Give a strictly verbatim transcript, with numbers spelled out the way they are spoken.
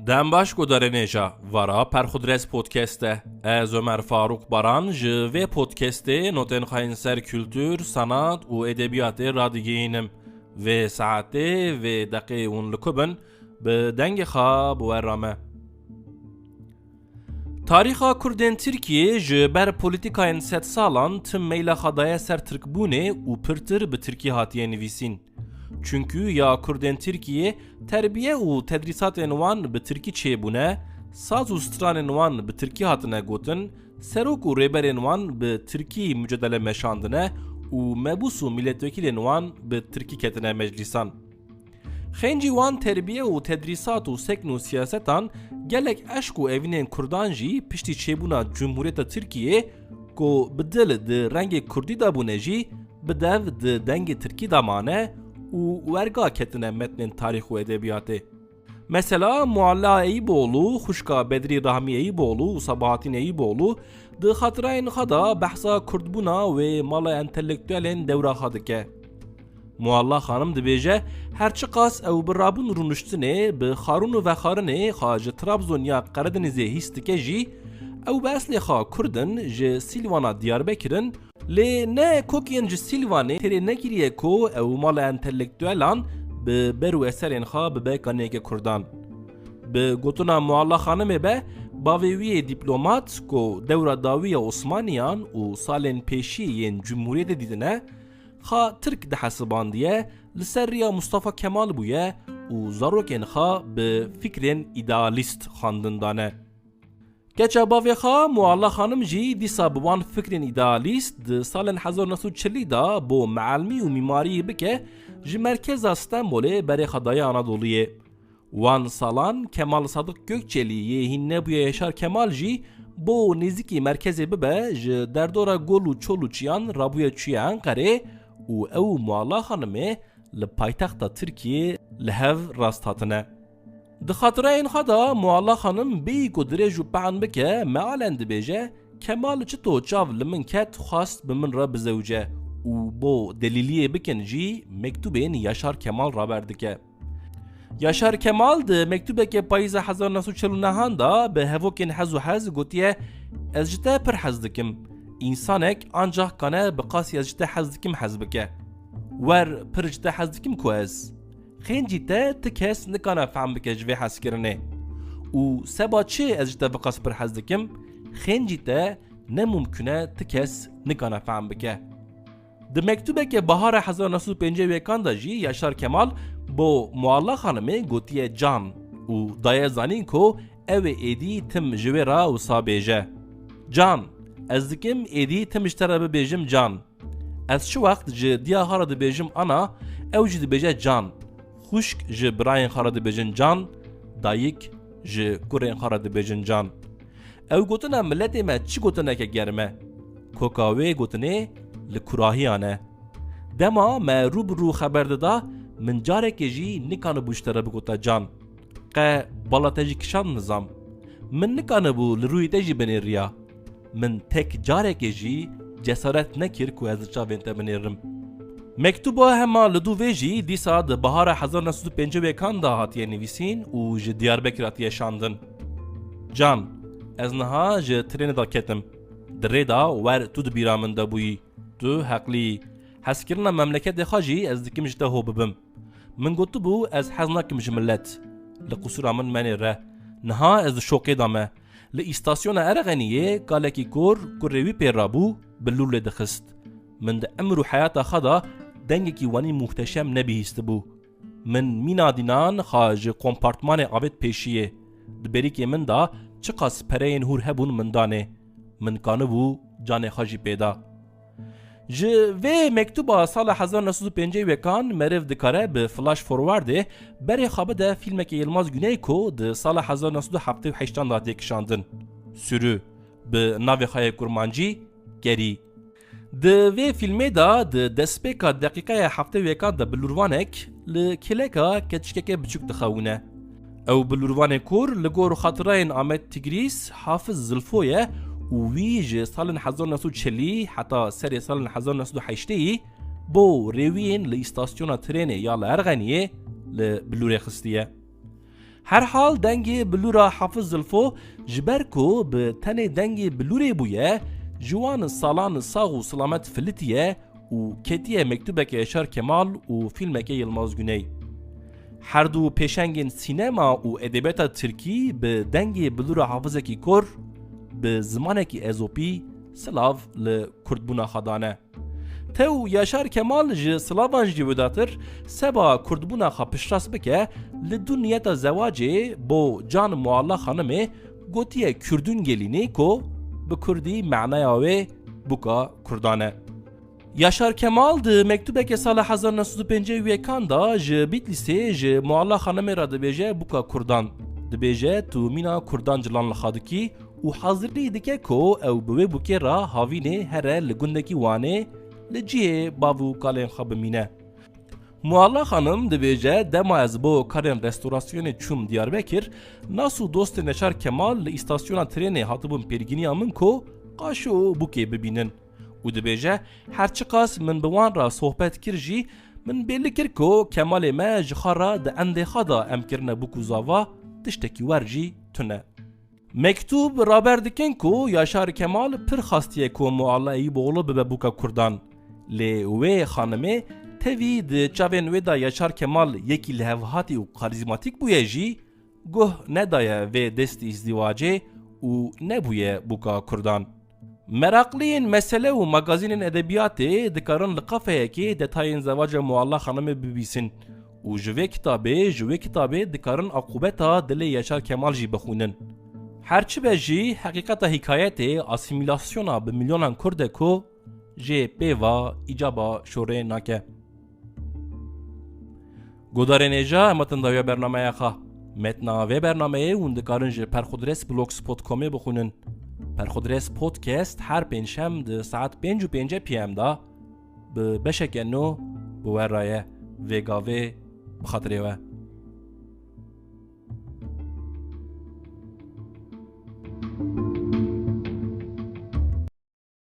Dem baş guhdarên hêja, vara Perxudres Podcast e. Ez Ömer Faruk Baran ji vê podcastê notên xwe yên ser kultur, sanat û edebiyatê radigihînim. Vê saetê, vê deqê hûn li ku bin, bi dengê xwe bi we re me. Tarîxa Kurdên Tirkiyê ji ber polîtîkayên sedsalan tim meyla xwe daye ser tirkbûnê û pirtir bi tirkî hatiye nivîsîn. Çunkî ya Kurdên Tirkiyê terbiye û tedrîsatên wan bi tirkî çêbûne, saz û stranên wan bi tirkî hatine gotin, serok û rêberên wan bi tirkî mucadele meşandine û mebûs û mîletwekîlên wan bi tirkî ketine meclîsan. Xêncî wan terbiye û tedrîsat û sekn û siyasetan gelek eşq û evînên Kurdan jî piştî çêbûna Cumhuriyeta Tirkiyê ku bi dil di rengê Kurdî de bûne jî bi dev di dengê Tirkî de mane û werga ketine metnên tarîx û edebiyatê. Mesela Mualla Eyîboğlu, xwişka Bedrî Rahmî Eyîboğlu û Sabahatîn Eyîboğlu di xatirayên xwe de behsa kurdbûna wê mala entelektuelên dewra xwe dike. Mualla Xanim dibêje, her çiqas ew bi rabûn rûniştinê, bi xarûn û vexarinê xwe ji Trabzon ya Qeredenîzê hîs dike jî, ew bi eslê xwe kurd in, ji Sîlvana Diyarbekir in, lê ne kokên ji Sîlvanê têrê nekiriye ku ew mala entelektuelan bi ber û eserên xwe bibe kaniyeke kurdan. Bi gotina Mualla Xanimê be, bavê wî yê dîplomat ku dewra dawî ya Osmaniyan û salên pêşî yên Cumhuriyetê dîtine, xwe Tirk dihesibandiye, li ser riya Mustafa Kemal bûye û zarokên xwe bi fikrên îdealîst xwendin dane. Keça bavê xwe Mualla Xanim jî dîsa bi wan fikrên îdealîst di salên hezar û neh sed û çilî de bo meelmî û mîmarî bike, ji merkeza Stenbolê berê xwe daye Anadoluyê. Wan salan Kemal Sadık Gökçeli yê hîn nebûye Yaşar Kemal jî bo nêzîkî merkezê bibe, ji derdora gol û çol û çiyan rabûye çûye Enqerê û ew û Mualla Xanimê li paytexta Tirkiyê li hev rast hatine. Di xatireyên xwe de Mualla Xanim bêyî ku dirêj û pehan bike, mealen dibêje, Kemal çito çav li min ket, xwest bi min re bizewce û bo delîliyê bikin jî mektûbên Yaşar Kemal raber dike. Yaşar Kemal di mektûbeke payîza hezar neh sed û çel û nehan de bi hevokên hez û hez gotiye, Ez ji te pir hez dikim. Însanek ancax kane bi qasî ez ji te hez dikim hez bike. Wer pir ji te hez dikim ku ez. Xêncî te ti kes nikane fehm bike ji vê hezkirinê. Û seba çi ez ji te viqas pir hez dikim, xêncî te ne mumkin e ti kes nikane fehm bike. Di mektûbeke bahara hezar neh sed û pêncî û yekan de jî Yaşar Kemal bo Mualla Xanimê gotiye can û daye zanîn ku ew ê êdî tim ji wê re wisa bêje. Can, ez dikim êdî tim ji te re bibêjim can. Ez çi wext ji diya xwe re dibêjim ana, ew jî dibêje can. Xwişk ji birayên xwe re dibêjin can, dayik ji kurên xwe re dibêjin can. Ew gotina miletê me çi gotineke germ e. Koka wê gotinê li kurahiyan e. Dema me rû bi rû xeber dida, min carekê jî nikanibû ji te re bigota can. Qe bala te jî kişand nizam. Min nikanibû li rûyê te jî binêriya. Min tek carekê jî cesaret nekir ku ez li çavên te binêrim. Mektuba hema li dû vê jî dîsa di bahara hezar neh sed û pêncî û yekan de hatiye nivîsîn û ji Diyarbekir hatiye şandin. Can, ez niha ji trênê de ketim. Di rê de wer tu di bîra min de bûyî. Tu heqlî yî. Hezkirina memleketê xwe jî ez dikim ji te ho bibim. Min gotibû ez hez nakim ji milet. Li qisûra min menê re. Niha ez di şoqê de me. Li îstasyona Erxeniyê kalekî kor kurê wî pê rabû, bi lûr lê dixist. Min di emir û heyata xwe de dengekî wanî muhteşem nebihîstibû. Min mîna dînan xwe ji kompartmanê avêt pêşiyê. Di berîkê min de çiqas pereyên hûr hebûn min danê. Min kanibû canê xwe jî pê da. Ji vê mektuba sala hezar neh sed û pêncî û yekan meriv dikare bi flash forwardê berê xwe bide fîlmeke Yilmaz Güney ku di sala hezar neh sed û heftê û heştan de hatiye kişandin. Sürü, bi navê xwe yê kurmancî Gerî. Di vê fîlmê de di destpêka deqîqeya heftê û yekan de bilûrvanek li kêleka keçikeke biçûk dixewine. Ew bilûrvanê kor li gor xatirayên Amed Tigrîs, Hafiz Zilfo ye û wî ji salên hezar neh sed û çelî heta serê salên hezar neh sed û heştê bo rêwiyên li îstasyona trênê ya li Erxeniyê li bilûrê xistiye. Her hal dengê bilûra Hafiz Zilfo ji ber ku bi tenê dengê bilûrê bûye, ji wan salan sax û silamet filitiye û ketiye mektûbeke Yaşar Kemal û fîlmeke Yilmaz Güney. Her du pêşengên sînema û edebiyata tirkî bi dengê bilûra Hafizekî kor, bi zimanekî ezopî silav li kurdbûna xwe dane. Tew Yaşar Kemal ji silavan jî wêdatir seba kurdbûna xwe piştrast bike, li du niyeta zewacê bo Can Mualla Xanimê gotiye Kürdün Gelini ku bi kurdî manaya wê bûka kurdan e. Yaşar Kemal di mektûbeke sala hezar neh sed û pêncî û yekan de ji Bitlîsê ji Mualla Xanimê re dibêje bûka kurdan. Dibêje tu mîna kurdan cilan li xwe dikî û hazirî dike ku ew bi wê bûkê re havînê here li gundekî Wanê li cihê bav û kalên xwe bimîne. Mualla Xanim dibêje, dema ez bo karên restorasyonê çûm Diyarbekir, nas û dostên Yaşar Kemal li îstasyona trênê hatibûn pêrgîniya min ku qaşo bûkê bibînin. Û dibêje, her çiqas min bi wan re sohbet kir jî, min bêli kir ku Kemalê me ji xwe re di endê xwe de em kirine bûk û zava, tiştekî wer jî tune. Mektûb raber dikin ku Yaşar Kemal pir xastiye ku Mualla Eyûboğlu bibe bûka kurdan. Lê wê xanimê tevî di çavên wê de Yaşar Kemal yekî lihevhatî û karîzmatîk bûye jî, guh nedaye vê destî îzdîwacê û nebûye bûka kurdan. Meraqliyên mesele û magazînên edebiyatê dikarin li qafeyekê detayên zewaca Mualla Xanimê bibîsin û ji vê kitabê, ji wê kitabê dikarin aqûbeta dilê Yaşar Kemal jî bixwînin. Her çi be jî, heqîqeta hîkayetê asîmîlasyona bi milyonan Kurd e ku jê pê va îcaba şorê nake. Godarên hêja, em hatin dawiya bernameya xwe. Metna vê bernameyê hûn dikarin ji perxudres blogspot komê bixwînin. Perxudres Podcast her pêncşem di saet pênc û pêncî P M de bi beşeke nû bi we re ye. Vê gavê bi xatirê we.